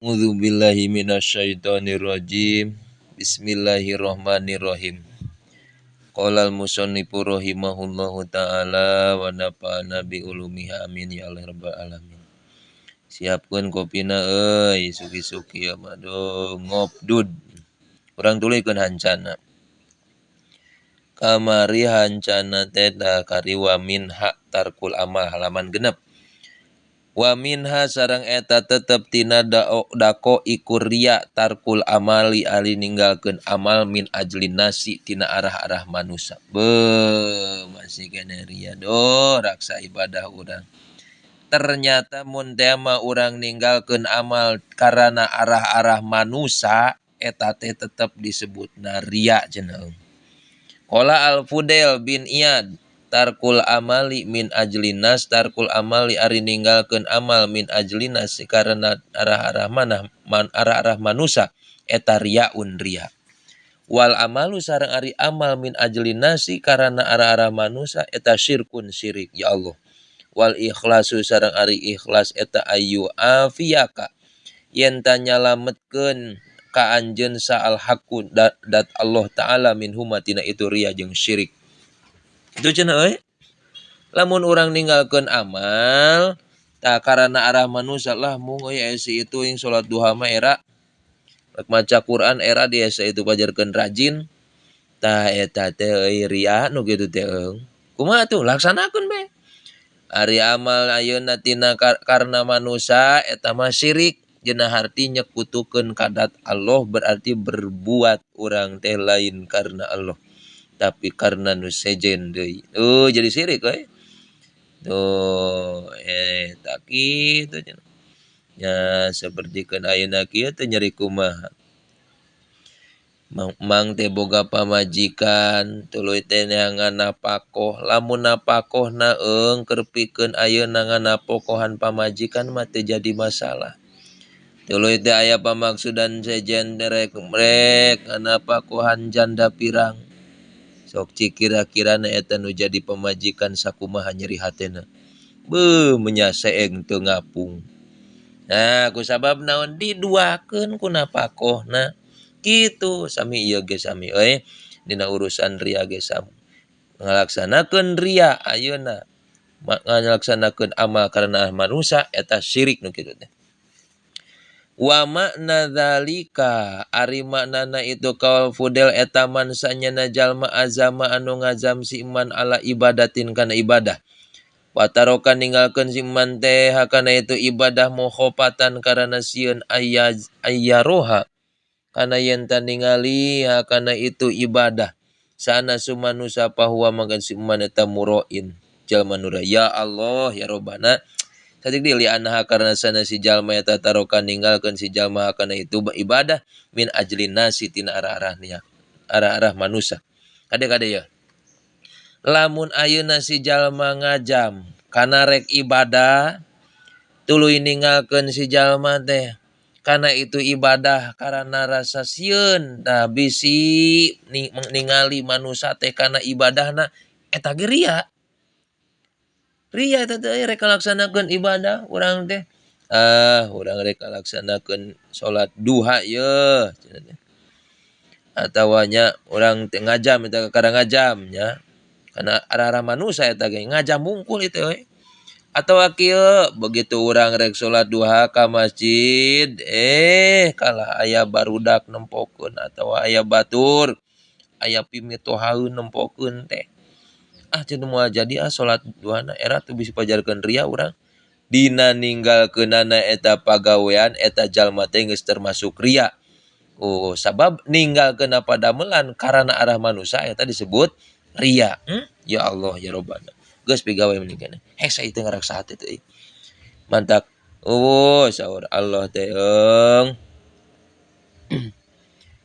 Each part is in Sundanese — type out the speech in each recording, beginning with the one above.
A'udzubillahi minasyaitonirrajim. Bismillahirrahmanirrahim. Qala al-musannifu rahimahullahu taala wa nafa'ana bi ulumihi amin ya Allah rabbal alamin. Siapkeun kopina euy, suki-suki ya mah duh ngopdud. Urang tuluykeun hancana. Kamari hancana teh da kari wa minha tarkul amal halaman 6. Wa minha sareng eta tetep tina dako ikur riya tarkul amali ari ninggalkeun amal min ajlin nasi tina arah-arah manusia. Beuh, masih keneh riya doh raksa ibadah urang. Ternyata mun teh mah urang ninggalkeun amal karana arah-arah manusia eta teh tetep disebutna riya cenah. Qala Al-Fudail bin Iyad tarkul amali min ajlin nas tarkul amali ari ninggalkeun amal min ajlin nas karena arah-arah mana man arah-arah manusia eta riyaun riya. Wal amalu sareng ari amal min ajlin nasi karena arah-arah manusia eta syirkun syirik ya Allah. Wal ikhlasu sareng ari ikhlas eta ayu afiyaka yen ta nyalametkeun ka anjeun saal haqqu dat Allah taala min huma tina itu riya jeung syirik. Itu cenah euy. Lamun urang ninggalkeun amal tah karana arah manusia lah mung euy aya si itu yang salat duha mah era rek maca Quran era dia si itu pajarkeun rajin tah eta teh euy riya nu kitu teh eung. Kumaha tuh laksanakeun bae. Ari amal ayeuna tina karena manusia eta mah syirik cenah harti nyekutukeun ka dat Allah berarti berbuat urang teh lain karena Allah tapi karena nu sejen deui. Oh jadi syirik euy. Tuh eta kitu cenah. Nya sapertikeun ayeuna kieu teh nyeri kumaha. Mang teh boga pamajikan tuluy teh neangan napakoh lamun napakohna eung keur pikeun ayeuna nganapokohan pamajikan mah teu jadi masalah. Tuluy teh aya pamaksudan sejen rek rek nganapakohan janda pirang. Sok cik kira-kirana eta nu jadi pamajikan sakumaha nyeri hatena. Beuh menyaseeng teu ngapung. Nah ku sabab naon diduakeun ku napakohna. Kitu sami ieu ge sami euy dina urusan riya ge sami. Ngalaksanakeun riya ayeuna ngalaksanakeun amal karena manusia eta syirik nu kitu teh. Wa makna dzalika ari maknana itu kaul Fudail eta man sanyana jalma azama anu ngazam si iman ala ibadatin kana ibadah. Wa taroka ninggalkeun si iman teh hakana itu ibadah mukhofatan karana sieun ayyaroha kana yen ta ningali hakana itu ibadah. Sana sumanusa pahuwa mangkan si iman eta muroin jalma nu ya Allah ya Robbana. Satik di li'annaha karena sana si jalma eta taroka ninggalkeun si jalma kana itu ibadah min ajlin nasi tina arah-arah nia arah-arah manusia. Kade-kade ya. Lamun ayeuna si jalma ngajam kana rek ibadah tuluy ninggalkeun si jalma teh kana itu ibadah karena rasa sieun tah bisi ningali manusia teh kana ibadahna eta ge riya. Riya eta teh rek ngalaksanakeun ibadah urang teh urang rek ngalaksanakeun salat duha yeuh cenah teh. Atawa nya urang teh ngajam eta kakara ngajam nya kana arah-arah manusia eta ge ngajam mungkul itu euy. Atawa kieu begitu urang rek salat duha ka masjid kalah aya barudak nempokeun atawa aya batur aya pimitohaeun nempokeun teh. Ah cenah moal jadi ah salat duhana era teu bisa pajarkeun riya urang. Dina ninggalkeunana eta pagawean eta jalma teh geus termasuk riya. Oh sabab ninggalkeunna padamelan karana arah manusia eta disebut riya. Ya Allah ya Robbana. Geus pigawe mending keneh. Hese teu ngaraksa hate teh. Mantak oh saur Allah teh eung.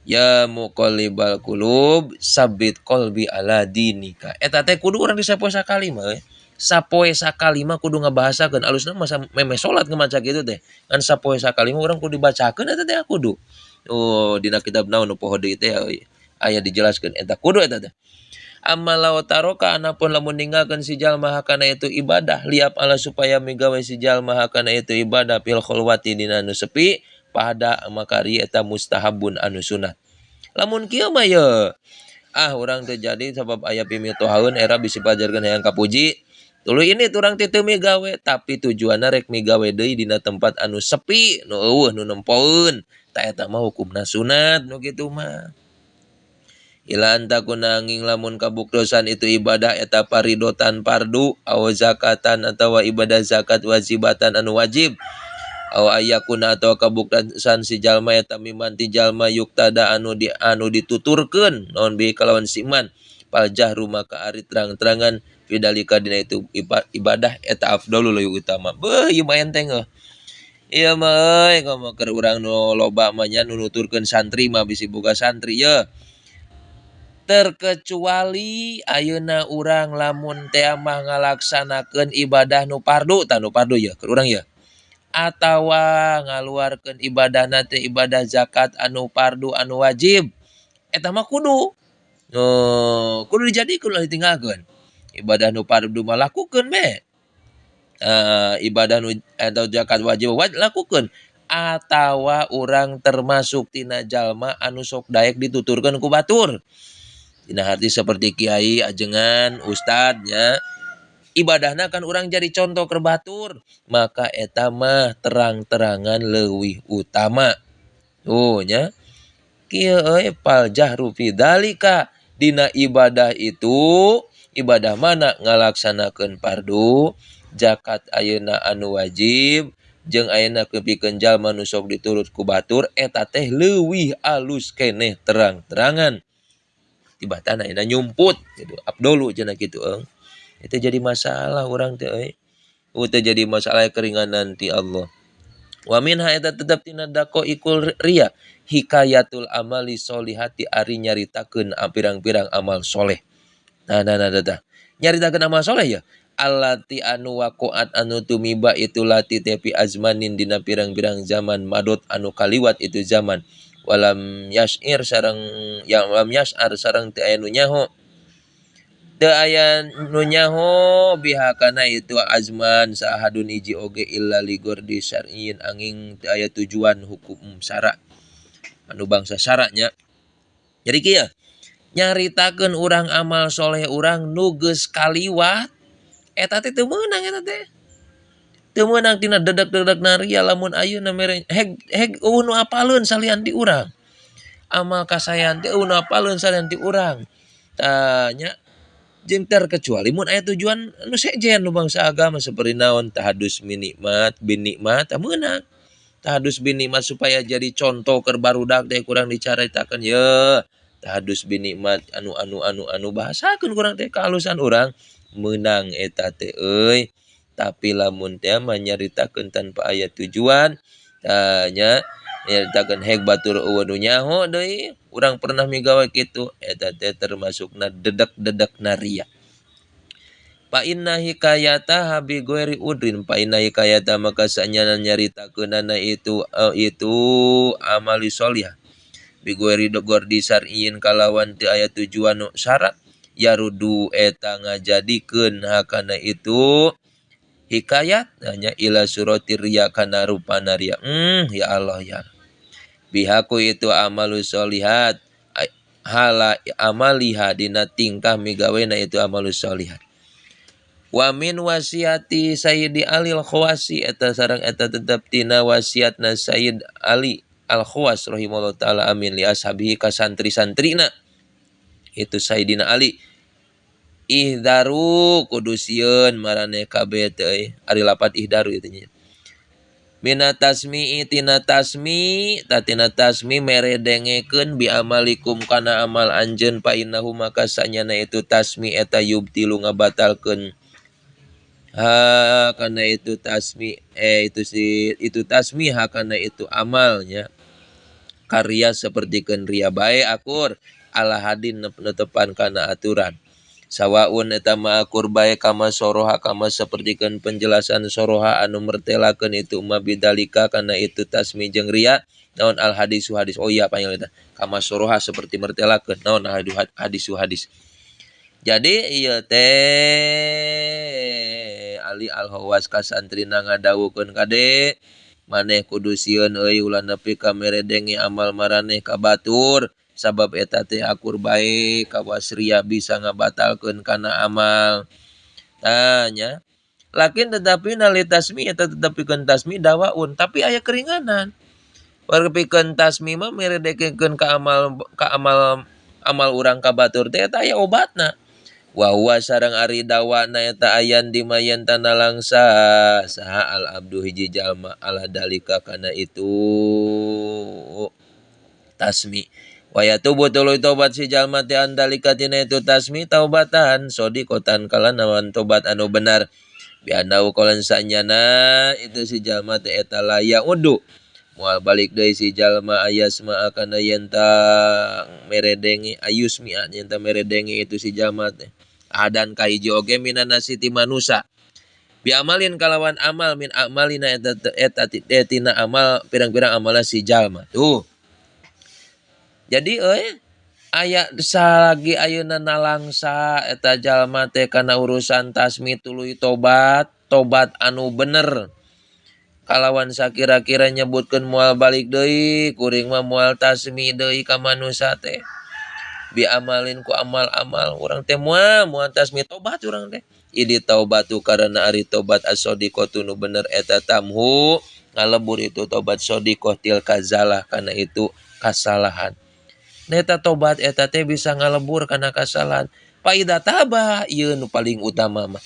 Ya muqallibal qulub sabbit qalbi ala dinika. Eta teh kudu urang di sapoe sakali mah euy. Sapoe sakali mah kudu ngabahasakeun alusna masa meme salat ngemaca kitu teh. Ngan sapoe sakali mah urang kudu dibacakeun eta teh kudu. Oh dina kitab naon nu poho deui teh euy. Aya dijelaskeun eta kudu eta teh. Amma law taroka anapun lamun ninggalkeun si jalma hakana itu ibadah liap ala supaya migawe si jalma hakana itu ibadah fil kholwati dina nu sepi Pada maka ria eta mustahabun anu sunat. Lamun kieu mah ye ah urang teu jadi sabab aya pimitohaeun era bisi pajarkeun hayang kapuji. Tuluy ini urang teh teu migawe tapi tujuanna rek migawe deui dina tempat anu sepi nu eueuh nu nempoeun. Tah eta mah hukumna sunat nu kitu mah. Ila antakuna angin lamun kabuktosan itu ibadah eta faridotan fardu aw zakatan atawa ibadah zakat wajibatan anu wajib aw ayakuna atawa kabuktosan si jalma eta miman ti jalma yuktada anu di anu dituturkeun naon bi kalawan siman fal jahru maka ari terang-terangan fidalika dina itu ibadah eta afdalu leuwih utama. Beuh ieu mah enteng heuh. Ieu mah euy komo keur urang nu loba mah nya nu nuturkeun santri mah bisi boga santri ye. Terkecuali ayeuna urang lamun teh mah ngalaksanakeun ibadah nu fardu tah nu fardu ye keur urang ye. Atawa ngaluarkeun ibadahna teh ibadah zakat anu fardu anu wajib eta mah kudu. Kudu dijadikeun ulah ditinggalkeun. Ibadah nu fardu mah lakukeun be. Ibadah nu atau zakat wajib lakukeun. Atawa urang termasuk tina jalma anu sok daek dituturkeun ku batur. Dina harti seperti kiai, ajengan, ustad nya. Ibadahna kan urang jadi contoh keur batur, maka eta mah terang-terangan leuwih utama. Tuh nya. Kieu euy fal jahru fi dzalika dina ibadah itu, ibadah mana ngalaksanakeun fardu, zakat ayeuna anu wajib, jeung ayeuna pikeun jalma nu sok diturut ku batur eta teh leuwih alus keneh terang-terangan. Tibatan ayeuna nyumput gitu, abdolu cenah kitu eung. Itu jadi masalah urang teh euy. Teu jadi masalah keringanan ti Allah. Wa minha eta tetep tina daqaiqul riya hikayatul amali solihati ari nyaritakeun pirang-pirang amal soleh. Nah nah nah tah. Nyaritakeun amal soleh ya. Allati anu waqa'at anu tumiba itu lati teh fi azmanin dina pirang-pirang zaman madot anu kaliwat itu zaman. Walam yash'ir sareng ya walam yash'ar sareng teu aya nu nyaho. Teu aya nu nyaho biha kana itu azman sahadun hiji oge illa ligordi syar'in angin teu aya tujuan hukum syara anu bangsa syaranya. Jadi kieu nyaritakeun urang amal soleh urang nu geus kaliwat eta teh teu meunang eta teh. Teu meunang tina dedek-dedek naria lamun ayeuna mere heg heg eueuh nu apaleun salian ti urang. Amal kasaean teh eueuh nu apaleun salian ti urang. Tah nya jeung terkecuali mun aya tujuan nu sejen nu bangsa agama seperti naon tahadus minikmat bin nikmat tah meunang. Tahadus bin nikmat supaya jadi contoh keur barudak teh kurang dicaritakeun ye. Tahadus bin nikmat anu anu anu anu bahasakeun kurang teh kaalusan urang meunang eta teh euy. Tapi lamun teh mah nyaritakeun tanpa aya tujuan tah nya nyaritakeun heg batur eueuh nu nyaho deui urang pernah migawe kitu eta teh termasukna dedek-dedek naria. Fa inna hikayata bi ghairi udrin fa inna hikayata maka sanyana nyaritakeunana itu itu amali sholihah bi ghairi gordi syar'in kalawan teu aya tujuan nu syarat yarudu eta ngajadikeun hakana itu hikayat hanya ila suratir riya kana rupana riya. Ya Allah ya. Bihaku itu amalu sholihat hala amaliha dina tingkah migawena itu amalu sholihat. Wa min wasiati Sayyidi Ali al-Khawasi eta sareng eta tetep tina wasiatna Sayyid Ali al-Khawas rahimahullah taala amin li ashabihi ka santri-santrina itu Sayyidina Ali. Ihdaru kudu sieun maraneh kabeh teh euy ari lapat ihdaru ieu teh nya. Mina tasmi'i tina tasmi ta tina tasmi mere dengekeun bi amalikum kana amal anjeun fa innahu maka sanyana itu tasmi eta yubtilu ngabatalkeun ha kana itu tasmi itu si itu tasmi ha kana itu amalnya karya sapertikeun ria bae akur ala hadin netepan kana aturan. Sawaun eta ma akur bae kama soroha kama sapertikeun penjelasan soroha anu mertelakeun itu ma bidalika kana itu tasmi jeung ria naon al hadisu hadis. Oh iya panggil eta kama soroha seperti mertelakeun naon al hadisu hadis. Jadi ieu teh Ali al-Hawas ka santrina ngadawukeun kade Maneh kudu sieun euy ulah nepi ka meredenge amal maraneh ka batur sabab eta teh akur bae kawas ria bisa ngabatalkeun kana amal. Tah nya. Lakin tetapi nali tasmi eta tetep pikeun tasmi dawaun tapi aya keringanan. Pikeun tasmi mah meredekeun ka amal amal urang ka batur teh eta aya obatna. Wa huwa sareng ari dawana eta ayan dimayen tanda langsa saha al abdu hiji jalma ala dalika kana itu tasmi. Wa yatubu tuluy tobat si jalma teh andalika tina itu tasmi taubatan sadiqatan kalanawan tobat anu benar. Bianau kolan sanyana itu si jalma teh eta la yaudu moal balik deui si jalma ayasma kana yenta meredengi ayusmi yenta meredengi itu si jalma teh. Adan ka hiji oge minanasi ti manusa biamalin kalawan amal min amalina eta eta tina amal pirang-pirang amalan si jalma tuh. Jadi euy aya salagi ayeuna nalangsa eta jalma teh kana urusan tasmi tuluy tobat tobat anu bener kalawan sakira-kira nyebutkeun moal balik deui kuring mah moal tasmi deui ka manusa teh biamalin ku amal-amal urang teh moal moal tasmi tobat urang teh idi taubatu karena ari tobat as-sadiqatu nu bener eta tamhu ngalebur itu tobat sadiqah tilka zalah kana itu kasalahan. Neta tobat eta teh bisa ngalebur kana kasalahan. Paida taba ieu nu paling utama mah.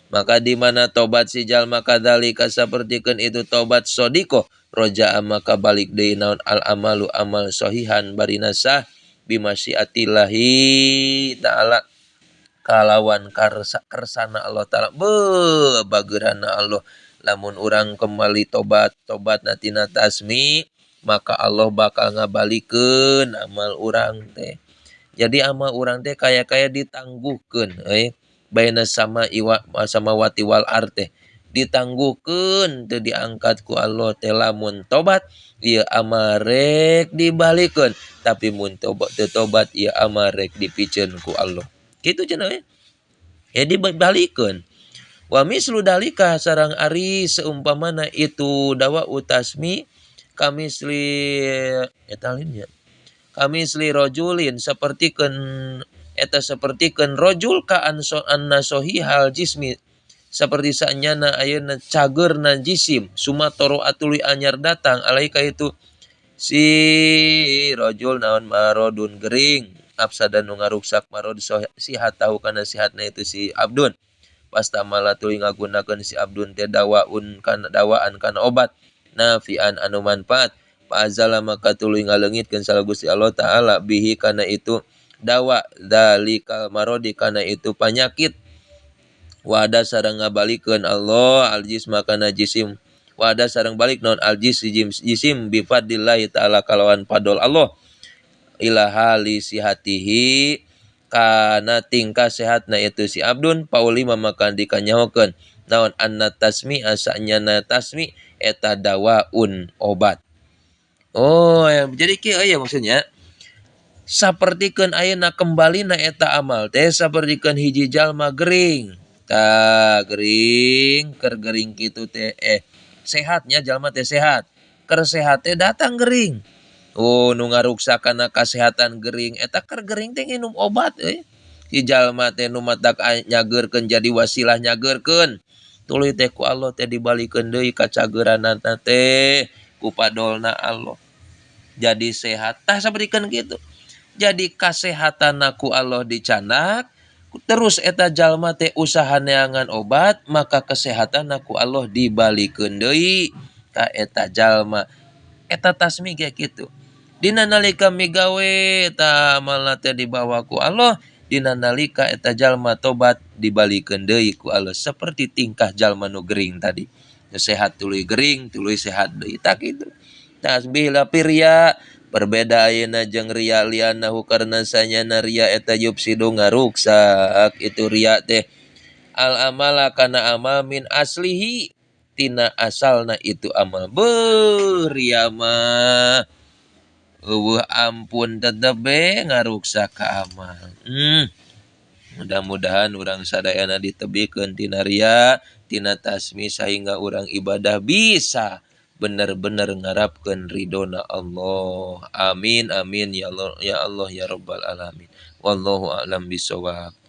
Maka di mana tobat si jalma kadzalika sapertikeun itu tobat sadiqah roja'a maka balik deui naon al amalu amal sahihan barina sah bimasyiatillahi ta'ala kalawan kersana Allah ta'ala. Beuh bageurana Allah lamun urang kembali tobat tobat tina tasmi maka Allah bakal ngabalikeun amal urang teh. Jadi amal urang teh kaya-kaya ditangguhkeun euy baina sama iwa sama wati wal ar teh ditangguhkeun teu diangkat ku Allah teh lamun tobat ieu amal rek dibalikeun tapi mun tobat teu tobat ieu amal rek dipiceun ku Allah. Kitu cenah we. Ya dibalikeun. Wa mislu dalika sareng ari seumpamana itu dawa utasmi kamisli eta lainnya. Kamisli rajulin sapertikeun eta sapertikeun rajul ka annasohihal jismi seperti saenyana ayeuna cageurna jisim sumatoro atuluy anyar datang alaika itu si rajul naon marodun gering afsada nu ngaruksak marod sihat tahu kana sihatna itu si abdun pastamala tuluy ngagunakeun si abdun teh dawaun kana dawaan kana obat nafian anu manfaat fa'azala maka tuluy ngaleungitkeun salah Gusti Allah Ta'ala bihi kana itu dawa dalikal marodi kana itu panyakit wada sareng ngabalikeun Allah aljisma kana jisim wada sareng balik naon aljis jisim bi fadlillahi ta'ala kalawan fadl Allah ila hali sihatihi kana tingkah sehatna itu si abdun paulima maka dikanyahokeun naon anna tasmi asanyana tasmi eta dawaun obat. Oh ya, jadi kieu ya maksudnya sapertikeun ayeuna kembalina eta amal teh sapertikeun hiji jalma gering tah gering keur gering kitu teh sehatnya jalma teh sehat keur sehat teh datang gering. Oh nu ngaruksak kana kasehatan gering eta keur gering teh nginum obat euy si jalma teh nu matak nyageurkeun jadi wasilah nyageurkeun tuluy teh ku Allah teh dibalikeun deui ka cageurana teh ku padolna Allah jadi sehat tah sapertikeun kitu. Jadi kasehatanna ku Allah dicanak terus eta jalma teh usaha neangan obat maka kesehatanna ku Allah dibalikeun deui ka eta jalma eta tasmi ge kitu. Dina nalika migawe eta amalna teh dibawa ku Allah dina nalika eta jalma tobat dibalikeun deui ku Allah seperti tingkah jalma nu gering tadi nu sehat tuluy gering tuluy sehat deui tah kitu. Tasbih la ria berbeda ayeuna jeung ria lianahu karena sanyana ria eta yufsidu ngaruksak itu ria teh al amala kana amal min aslihi tina asalna itu amal. Beuh ria mah eueuh ampun tetep be ngaruksak ka amal. Mudah-mudahan urang sadayana ditebikeun tina ria tina tasmi sehingga urang ibadah bisa Bener-bener ngarapkeun ridona Allah. Amin amin ya Allah ya Allah ya rabbal alamin. Wallahu a'lam bishawab.